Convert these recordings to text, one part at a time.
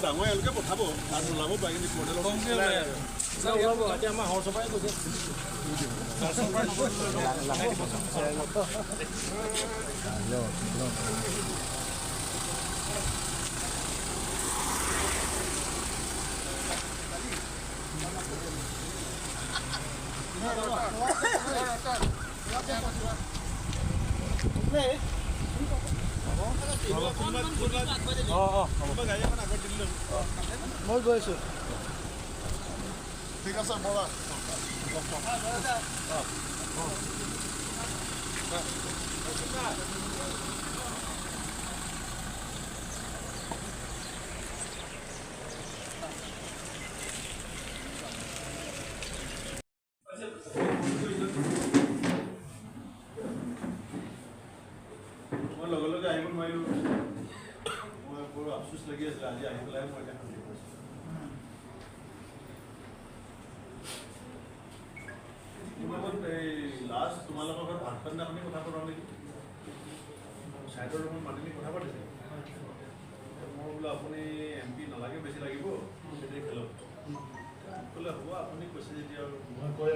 ডাঙৰ এওঁলোকে পঠাব, তাত নোলাব পাৰে, কিন্তু মই গৈ আছোঁ। ঠিক আছে, ব'লা। মই লগে লগে আহিব নোৱাৰিলোঁ, মই বৰ আফচোচ লাগি আছিলে। আজি আহি পেলাই মই এতিয়া শান্তি পাইছোঁ। এই লাষ্ট তোমালোকৰ ঘৰত ভাত পানী কথা পতা নেকি? ছাইডৰ ৰুমত মাতিনি কথা পাতিছে। মই বোলো আপুনি এম পি নালাগে, বেছি লাগিব, তেতিয়া খেলক। ক'লে হ'ব, আপুনি কৈছে যেতিয়া।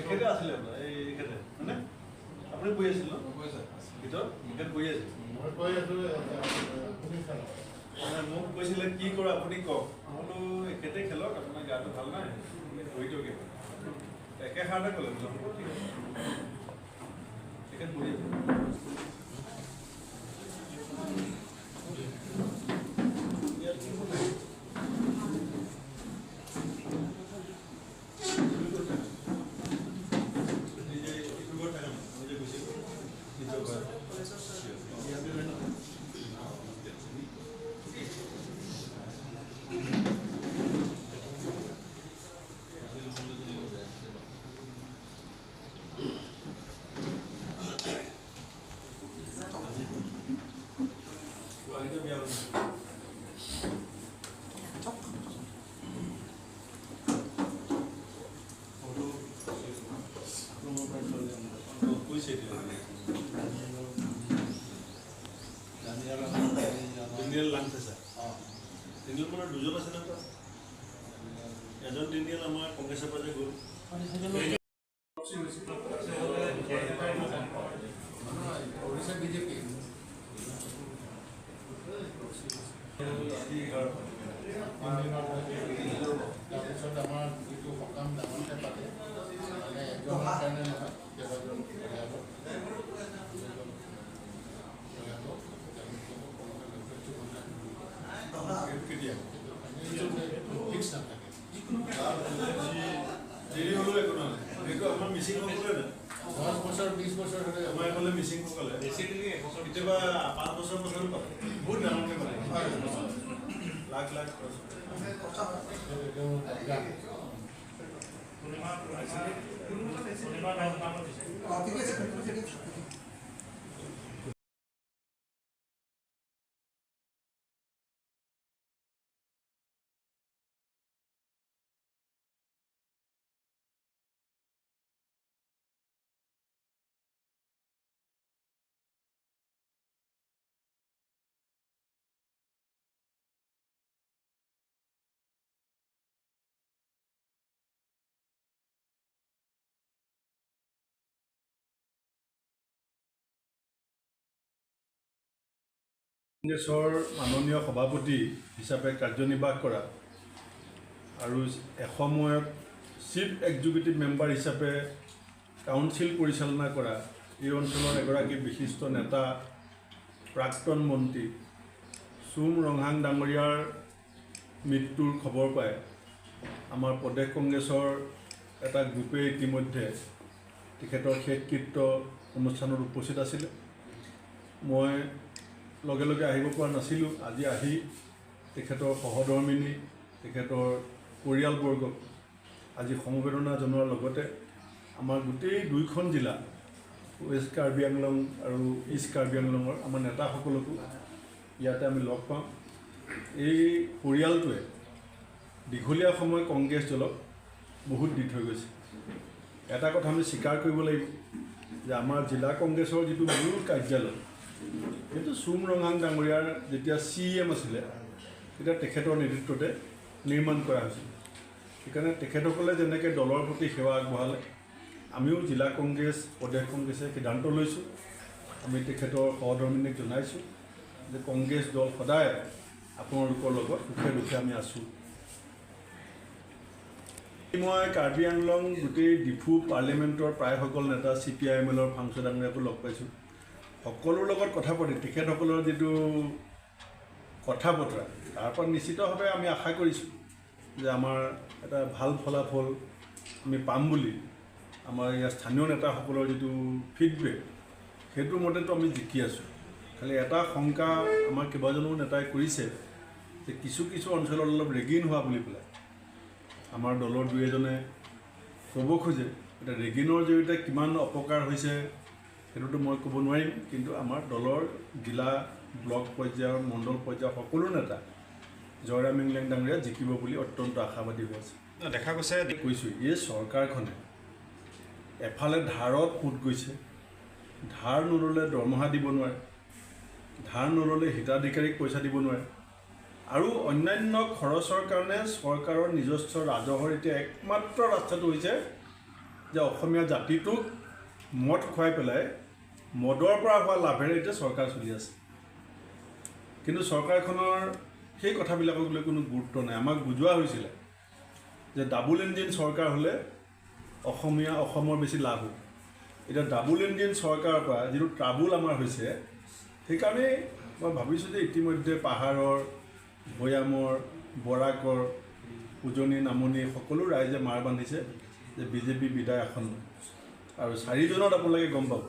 এখেতে আছিলে বোলে, এই এখেতে হয়নে? আপুনি বহি আছিল ন ভিতৰত? এখেত বহি আছিল। মানে মোক কৈছিলে কি কৰে আপুনি কওক। মই বোলো এখেতে খেলক, আপোনাৰ গাটো ভাল নাই, আপুনি বহি দিয়ক। একে সাৰতে ক'লে বোলে হ'ব, ঠিক আছে। তেখেত বহি আছে। দুজন আছে ন, এজন ডেনিয়েল আমাৰ কংগ্ৰেছৰ পৰা যে গ'ল। তাৰপিছত আমাৰ যিটো সকাম ডাঙৰকৈ পাতে, মানে এজনৰ কাৰণে নহয়, কেইবাজন পৰিয়ালক ফিক্স নাথাকে। দেৰি হ'লেও একো নহয়, সেইটো আমাৰ মিচিংসকলে নাই। 10 বছৰ 20 বছৰ হ'লে আমাৰ এইফালে মিচিংসকলে কেতিয়াবা 5 বছৰ পাছতো পাতে, বহুত ডাঙৰকৈ পাতে, লাখ লাখ খৰচ। কংগ্ৰেছৰ মাননীয় সভাপতি হিচাপে কাৰ্যনিৰ্বাহ কৰা আৰু এসময়ত চিফ এক্সিকিউটিভ মেম্বাৰ হিচাপে কাউন্সিল পৰিচালনা কৰা এই অঞ্চলৰ এগৰাকী বিশিষ্ট নেতা, প্ৰাক্তন মন্ত্ৰী চুম ৰংহাং ডাঙৰীয়াৰ মৃত্যুৰ খবৰ পাই আমাৰ প্ৰদেশ কংগ্ৰেছৰ এটা গ্ৰুপে ইতিমধ্যে তেখেতৰ শেষকৃত্য অনুষ্ঠানত উপস্থিত আছিলে। মই লগে লগে আহিব পৰা নাছিলোঁ। আজি আহি তেখেতৰ সহধৰ্মিনী, তেখেতৰ পৰিয়ালবৰ্গক আজি সমবেদনা জনোৱাৰ লগতে আমাৰ গোটেই দুইখন জিলা, ৱেষ্ট কাৰ্বি আংলং আৰু ইষ্ট কাৰ্বি আংলঙৰ আমাৰ নেতাসকলকো ইয়াতে আমি লগ পাওঁ। এই পৰিয়ালটোৱে দীঘলীয়া সময় কংগ্ৰেছ দলক বহুত দি থৈ গৈছে। এটা কথা আমি স্বীকাৰ কৰিব লাগিব যে আমাৰ জিলা কংগ্ৰেছৰ যিটো মূল কাৰ্যালয়, সেইটো চুম ৰংহাং ডাঙৰীয়াৰ যেতিয়া চি এম আছিলে, তেতিয়া তেখেতৰ নেতৃত্বতে নিৰ্মাণ কৰা হৈছিল। সেইকাৰণে তেখেতসকলে যেনেকৈ দলৰ প্ৰতি সেৱা আগবঢ়ালে, আমিও জিলা কংগ্ৰেছ, প্ৰদেশ কংগ্ৰেছে সিদ্ধান্ত লৈছোঁ। আমি তেখেতৰ সহধৰ্মিনীক জনাইছোঁ যে কংগ্ৰেছ দল সদায় আপোনালোকৰ লগত সুখে দুখে আমি আছোঁ। মই কাৰ্বি আংলং গোটেই ডিফু পাৰ্লিয়ামেণ্টৰ প্ৰায়সকল নেতা, CPI(ML)ৰ ফাংচন ডাঙৰীয়াকো লগ পাইছোঁ। সকলোৰ লগত কথা পাতি তেখেতসকলৰ যিটো কথা বতৰা, তাৰ পৰা নিশ্চিতভাৱে আমি আশা কৰিছোঁ যে আমাৰ এটা ভাল ফলাফল আমি পাম বুলি। আমাৰ ইয়াৰ স্থানীয় নেতাসকলৰ যিটো ফিডবেক, সেইটোৰ মতেতো আমি জিকি আছোঁ। খালি এটা শংকা আমাৰ কেইবাজনো নেতাই কৰিছে যে কিছু কিছু অঞ্চলত অলপ ৰেগিং হোৱা বুলি পেলাই আমাৰ দলৰ দুই এজনে ক'ব খোজে। এতিয়া ৰেগিঙৰ জৰিয়তে কিমান অপকাৰ হৈছে সেইটোতো মই ক'ব নোৱাৰিম, কিন্তু আমাৰ দলৰ জিলা, ব্লক পৰ্যায়ৰ, মণ্ডল পৰ্যায়ৰ সকলো নেতা জয়ৰাম ইংলেং ডাঙৰীয়া জিকিব বুলি অত্যন্ত আশাবাদী হৈ আছে। দেখা গৈছে কৈছোঁ, এই চৰকাৰখনে এফালে ধাৰত পোত গৈছে, ধাৰ নল'লে দৰমহা দিব নোৱাৰে, ধাৰ নল'লে হিতাধিকাৰীক পইচা দিব নোৱাৰে, আৰু অন্যান্য খৰচৰ কাৰণে চৰকাৰৰ নিজস্ব ৰাজহৰ এতিয়া একমাত্ৰ ৰাস্তাটো হৈছে যে অসমীয়া জাতিটোক মদ খুৱাই পেলাই মদৰ পৰা হোৱা লাভেৰে এতিয়া চৰকাৰ চলি আছে। কিন্তু চৰকাৰখনৰ সেই কথাবিলাকক লৈ কোনো গুৰুত্ব নাই। আমাক বুজোৱা হৈছিলে যে ডাবুল ইঞ্জিন চৰকাৰ হ'লে অসমৰ বেছি লাভ হ'ব। এতিয়া ডাবুল ইঞ্জিন চৰকাৰৰ পৰা যিটো ট্ৰাবুল আমাৰ হৈছে, সেইকাৰণেই মই ভাবিছোঁ যে ইতিমধ্যে পাহাৰৰ, ভৈয়ামৰ, বৰাকৰ, উজনি নামনি সকলো ৰাইজে মাৰ বান্ধিছে যে বিজেপি বিদায় আসন্ন। আৰু 4 জুনত আপোনালোকে গম পাব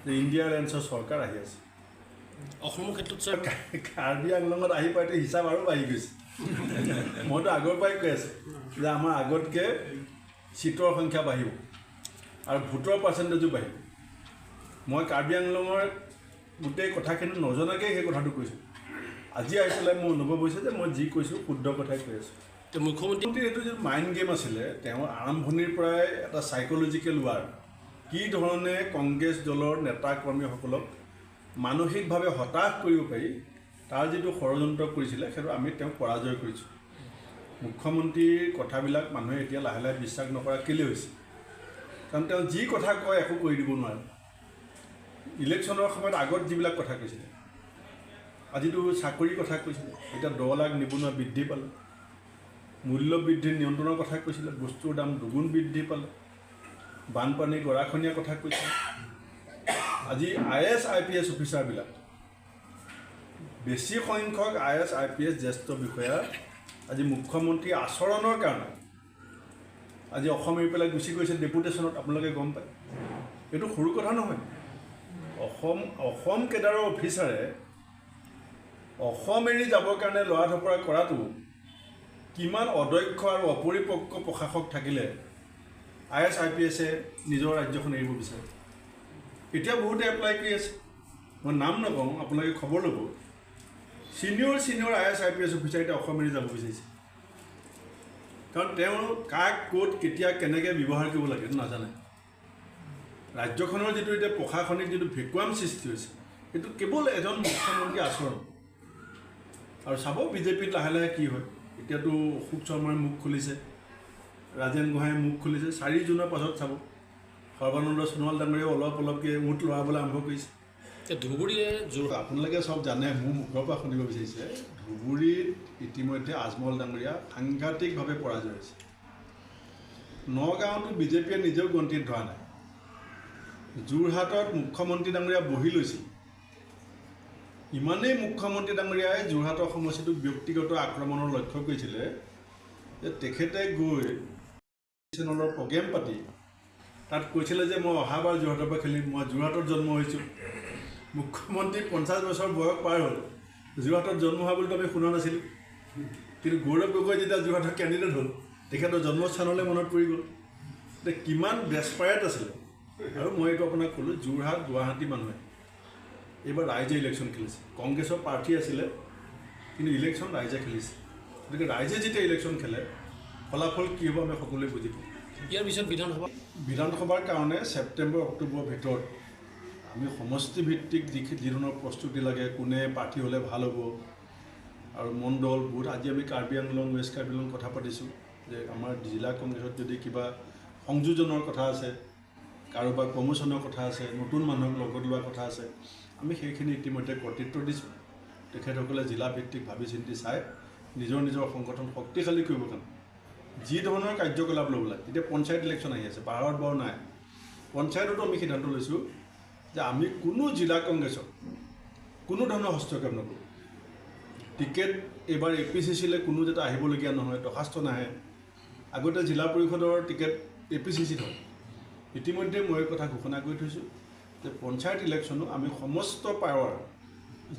যে ইণ্ডিয়া এলায়েন্সৰ চৰকাৰ আহি আছে। অসমৰ ক্ষেত্ৰত ছাৰ কাৰ্বি আংলঙত আহি পাই হিচাপ আৰু বাঢ়ি গৈছে। মইতো আগৰ পৰাই কৈ আছোঁ যে আমাৰ আগতকৈ চিটৰ সংখ্যা বাঢ়িব আৰু ভোটৰ পাৰ্চেণ্টেজো বাঢ়িব। মই কাৰ্বি আংলঙৰ গোটেই কথাখিনি নজনাকেই সেই কথাটো কৈছোঁ। আজি আহি পেলাই মোৰ অনুভৱ হৈছে যে মই যি কৈছোঁ শুদ্ধ কথাই কৈ আছোঁ। মুখ্যমন্ত্ৰীৰ এইটো যিটো মাইণ্ড গেম আছিলে, তেওঁৰ আৰম্ভণিৰ পৰাই এটা চাইক'লজিকেল ৱাৰ, কি ধৰণে কংগ্ৰেছ দলৰ নেতা কৰ্মীসকলক মানসিকভাৱে হতাশ কৰিব পাৰি তাৰ যিটো ষড়যন্ত্ৰ কৰিছিলে, সেইটো আমি তেওঁক পৰাজয় কৰিছোঁ। মুখ্যমন্ত্ৰীৰ কথাবিলাক মানুহে এতিয়া লাহে লাহে বিশ্বাস নকৰা কেলৈ হৈছে? কাৰণ তেওঁ যি কথা কয় একো কৰি দিব নোৱাৰে। ইলেকশ্যনৰ সময়ত আগত যিবিলাক কথা কৈছিলে, আজিতো চাকৰিৰ কথা কৈছিলে, এতিয়া 10 লাখ নিবনুৱা বৃদ্ধি পালে, মূল্য বৃদ্ধিৰ নিয়ন্ত্ৰণৰ কথা কৈছিলে, বস্তুৰ দাম দুগুণ বৃদ্ধি পালে, বানপানী গৰাখনীয়া কথা কৈছিলে। আজি IAS IPS অফিচাৰবিলাক, বেছি সংখ্যক IAS IPS জ্যেষ্ঠ বিষয়া আজি মুখ্যমন্ত্ৰী আচৰণৰ কাৰণে আজি অসম এৰি পেলাই গুচি গৈছে ডেপুটেশ্যনত, আপোনালোকে গম পায়। এইটো সৰু কথা নহয়। অসম কেডাৰৰ অফিচাৰে অসম এৰি যাবৰ কাৰণে লৰা ধপৰা কৰাটো কিমান অদক্ষ আৰু অপৰিপক্ক প্ৰশাসক থাকিলে IAS IPSে নিজৰ ৰাজ্যখন এৰিব বিচাৰে। এতিয়া বহুতে এপ্লাই কৰি আছে, মই নাম নকওঁ, আপোনালোকে খবৰ ল'ব। ছিনিয়ৰ IAS IPS officer এতিয়া অসম এৰি যাব বিচাৰিছে, কাৰণ তেওঁ কাক ক'ত কেতিয়া কেনেকৈ ব্যৱহাৰ কৰিব লাগে নাজানে। ৰাজ্যখনৰ যিটো এতিয়া প্ৰশাসনিক যিটো ভেকুৱাম সৃষ্টি হৈছে, সেইটো কেৱল এজন মুখ্যমন্ত্ৰীৰ আচৰণ। আৰু চাব বিজেপিত লাহে লাহে কি হয়। এতিয়াতো অশোক শৰ্মাই মুখ খুলিছে, ৰাজেন গোহাঁয়ে মুখ খুলিছে, 4 জুনৰ পাছত চাব সৰ্বানন্দ সোণোৱাল ডাঙৰীয়াও অলপ অলপকৈ ওঁঠ লৰাবলৈ আৰম্ভ কৰিছে। ধুবুৰীয়ে আপোনালোকে চব জানে, মোৰ মুখৰ পৰা শুনিব বিচাৰিছে, ধুবুৰীত ইতিমধ্যে আজমল ডাঙৰীয়া সাংঘাতিকভাৱে পৰাজয় হৈছে। নগাঁৱতো বিজেপিয়ে নিজেও গন্তিত ধৰা নাই। যোৰহাটত মুখ্যমন্ত্ৰী ডাঙৰীয়া বহি লৈছিল, ইমানেই মুখ্যমন্ত্ৰী ডাঙৰীয়াই যোৰহাটৰ সমষ্টিটোক ব্যক্তিগত আক্ৰমণৰ লক্ষ্য কৰিছিলে যে তেখেতে গৈ চেনেলৰ প্ৰগ্ৰেম পাতি তাত কৈছিলে যে মই অহাবাৰ যোৰহাটৰ পৰা খেলিম, মই যোৰহাটত জন্ম হৈছোঁ। মুখ্যমন্ত্ৰী 50 বছৰ বয়স পাৰ হ'ল, যোৰহাটত জন্ম হোৱা বুলিতো আমি শুনা নাছিলোঁ। কিন্তু গৌৰৱ গগৈ যেতিয়া যোৰহাটৰ কেণ্ডিডেট হ'ল, তেখেতৰ জন্মস্থানলৈ মনত পৰি গ'ল। এতিয়া কিমান ডেছপাৰেট আছিলে। আৰু মই এইটো আপোনাক ক'লোঁ, যোৰহাট গুৱাহাটী মানুহে এইবাৰ ৰাইজে ইলেকশ্যন খেলিছে। কংগ্ৰেছৰ প্ৰাৰ্থী আছিলে, কিন্তু ইলেকশ্যন ৰাইজে খেলিছে। গতিকে ৰাইজে যেতিয়া ইলেকশ্যন খেলে, ফলাফল কি হ'ব আমি সকলোৱে বুজি পাওঁ। ইয়াৰ পিছত বিধানসভাৰ কাৰণে ছেপ্টেম্বৰ অক্টোবৰৰ ভিতৰত আমি সমষ্টিভিত্তিক যি ধৰণৰ প্ৰস্তুতি লাগে, কোনে প্ৰাৰ্থী হ'লে ভাল হ'ব আৰু মণ্ডল বুথ, আজি আমি কাৰ্বি আংলং, ৱেষ্ট কাৰ্বি আংলং কথা পাতিছোঁ যে আমাৰ জিলা কংগ্ৰেছত যদি কিবা সংযোজনৰ কথা আছে, কাৰোবাৰ প্ৰমোশ্যনৰ কথা আছে, নতুন মানুহক লগত লোৱাৰ কথা আছে, আমি সেইখিনি ইতিমধ্যে কৰ্তৃত্ব দিছোঁ। তেখেতসকলে জিলা ভিত্তিক ভাবি চিন্তি চাই নিজৰ নিজৰ সংগঠন শক্তিশালী কৰিবৰ কাৰণে যি ধৰণৰ কাৰ্যকলাপ ল'ব লাগে। এতিয়া পঞ্চায়ত ইলেকশ্যন আহি আছে, পাহাৰত বাৰু নাই, পঞ্চায়ততো আমি সিদ্ধান্ত লৈছোঁ যে আমি কোনো জিলা কংগ্ৰেছক কোনো ধৰণৰ হস্তক্ষেপ নকৰোঁ। টিকেট এইবাৰ এ পি চি চিলৈ কোনো যাতে আহিবলগীয়া নহয়, দৰ্খাস্ত নাহে। আগতে জিলা পৰিষদৰ টিকেট এ পি চি চিত হয়। ইতিমধ্যে মই এই কথা ঘোষণা কৰি থৈছোঁ যে পঞ্চায়ত ইলেকশ্যনো আমি সমস্ত পাৱাৰ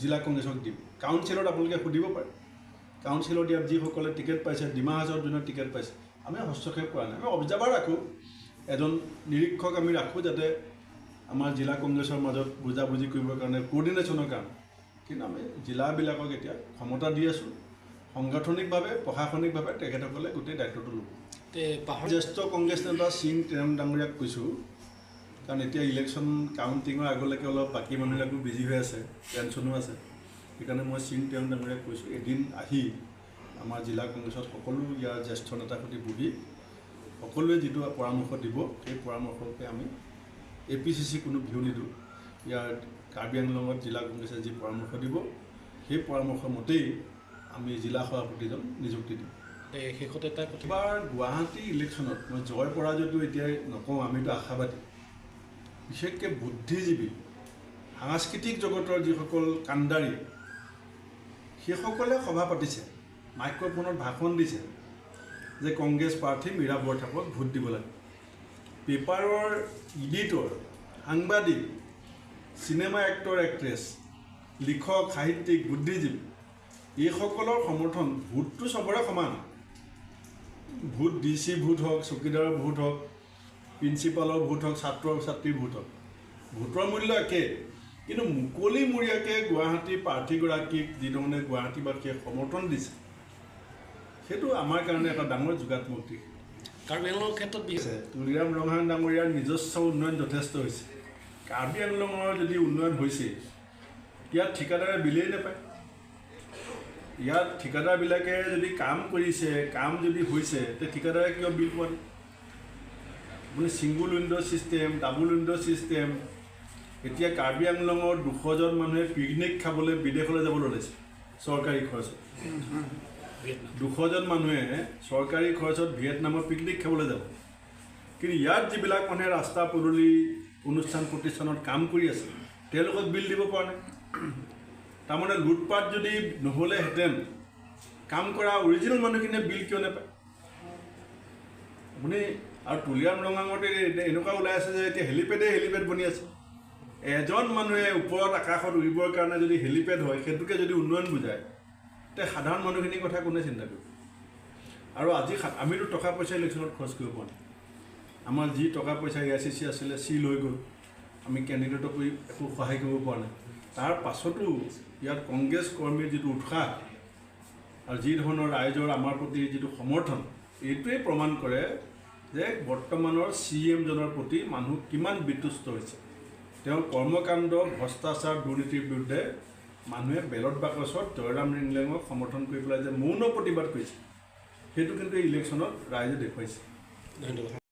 জিলা কংগ্ৰেছক দিম। কাউন্সিলত আপোনালোকে সুধিব পাৰে, কাউন্সিলত ইয়াত যিসকলে টিকেট পাইছে, ডিমা হাছাওত যোনে টিকেট পাইছে, আমি হস্তক্ষেপ কৰা নাই। আমি অবজাৰ্ভাৰ ৰাখোঁ, এজন নিৰীক্ষক আমি ৰাখোঁ যাতে আমাৰ জিলা কংগ্ৰেছৰ মাজত বুজাবুজি কৰিবৰ কাৰণে, কোঅৰ্ডিনেশ্যনৰ কাৰণে। কিন্তু আমি জিলাবিলাকক এতিয়া ক্ষমতা দি আছোঁ, সাংগঠনিকভাৱে, প্ৰশাসনিকভাৱে তেখেতসকলে গোটেই দায়িত্বটো ল'ব। জ্যেষ্ঠ কংগ্ৰেছ নেতা সিং টেৰং ডাঙৰীয়াক কৈছোঁ, কাৰণ এতিয়া ইলেকশ্যন কাউণ্টিঙৰ আগলৈকে অলপ বাকী মানুহবিলাকো বিজি হৈ আছে, টেনশ্যনো আছে, সেইকাৰণে মই সিং টেৰং ডাঙৰীয়াক কৈছোঁ এদিন আহি আমাৰ জিলা কংগ্ৰেছত সকলো ইয়াৰ জ্যেষ্ঠ নেতাৰ সৈতে বহি সকলোৱে যিটো পৰামৰ্শ দিব সেই পৰামৰ্শকে আমি এ পি চি চি কোনো ভিউ নিদিওঁ। ইয়াৰ কাৰ্বি আংলঙত জিলা কংগ্ৰেছে যি পৰামৰ্শ দিব সেই পৰামৰ্শ মতেই আমি জিলা সভাপতিজন নিযুক্তি দিম। শেষতে এটা কথা, এবাৰ গুৱাহাটী ইলেকশ্যনত মই জয় পৰাজয়টো এতিয়াই নকওঁ, আমিতো আশাবাদী। বিশেষকৈ বুদ্ধিজীৱী, সাংস্কৃতিক জগতৰ যিসকল কাণ্ডাৰী, সেইসকলে সভা পাতিছে, মাইক্ৰফোনত ভাষণ দিছে যে কংগ্ৰেছ প্ৰাৰ্থী মীৰা বৰঠাকুৰক ভোট দিব লাগে। পেপাৰৰ এডিটৰ, সাংবাদিক, চিনেমা এক্টৰ এক্ট্ৰেছ, লিখক, সাহিত্যিক, বুদ্ধিজীৱী, এইসকলৰ সমৰ্থন। ভোটটো চবৰে সমান, ভোট ডি চি ভোট হওক, চকীদাৰৰ ভোট হওক, প্ৰিন্সিপালৰ ভোট হওক, ছাত্ৰ ছাত্ৰীৰ ভোট হওক, ভোটৰ মূল্য একে। কিন্তু মুকলিমূৰীয়াকৈ গুৱাহাটীৰ প্ৰাৰ্থীগৰাকীক যিধৰণে গুৱাহাটীবাসীয়ে সমৰ্থন দিছে, সেইটো আমাৰ কাৰণে এটা ডাঙৰ যোগাত্মক দিশ। কাৰ্বি আংলঙৰ ক্ষেত্ৰত তুলিৰাম ৰংহাং ডাঙৰীয়াৰ নিজস্ব উন্নয়ন যথেষ্ট হৈছে। কাৰ্বি আংলঙৰ যদি উন্নয়ন হৈছে, ইয়াত ঠিকাদাৰে বিলেই নাপায়। ইয়াত ঠিকাদাৰবিলাকে যদি কাম কৰিছে, কাম যদি হৈছে, তে ঠিকাদাৰে কিয় বিল পোৱা নাই? আপুনি single window system, double window system. এতিয়া কাৰ্বি আংলঙৰ 200জন মানুহে পিকনিক খাবলৈ বিদেশলৈ যাবলৈ ওলাইছে চৰকাৰী খৰচত। 200জন মানুহে চৰকাৰী খৰচত ভিয়েটনামত পিকনিক খাবলৈ যাব। কিন্তু ইয়াত যিবিলাক মানুহে ৰাস্তা পদূলি, অনুষ্ঠান প্ৰতিষ্ঠানত কাম কৰি আছে, তেওঁলোকক বিল দিব পৰা নাই। তাৰমানে লুটপাত যদি নহ'লেহেঁতেন, কাম কৰা অৰিজিনেল মানুহখিনিয়ে বিল কিয় নাপায়? আপুনি আৰু তুলিৰাম ৰংহাঙতে এনেকুৱা ওলাই আছে যে এতিয়া হেলিপেড বনি আছে। এজন মানুহে ওপৰত আকাশত উৰিবৰ কাৰণে যদি হেলিপেড হয়, সেইটোকে যদি উন্নয়ন বুজায়, তে সাধাৰণ মানুহখিনিৰ কথা কোনে চিন্তা কৰিব? আৰু আজি আমিতো টকা পইচা ইলেকশ্যনত খৰচ কৰিব পৰা নাই। আমাৰ যি টকা পইচা এ I C C আছিলে চিল হৈ গ'ল, আমি কেণ্ডিডেটক একো সহায় কৰিব পৰা নাই। তাৰ পাছতো ইয়াত কংগ্ৰেছ কৰ্মীৰ যিটো উৎসাহ আৰু যি ধৰণৰ ৰাইজৰ আমাৰ প্ৰতি যিটো সমৰ্থন, এইটোৱেই প্ৰমাণ কৰে যে বৰ্তমানৰ চি এমজনৰ প্ৰতি মানুহ কিমান বিতুষ্ট হৈছে। তেওঁৰ কৰ্মকাণ্ড, ভ্ৰষ্টাচাৰ, দুৰ্নীতিৰ বিৰুদ্ধে মানুহে বেলট বাকচত জয়ৰাম ৰিংলেঙক সমৰ্থন কৰি পেলাই যে মৌন প্ৰতিবাদ কৰিছে, সেইটো কিন্তু এই ইলেকশ্যনত ৰাইজে দেখুৱাইছে। ধন্যবাদ।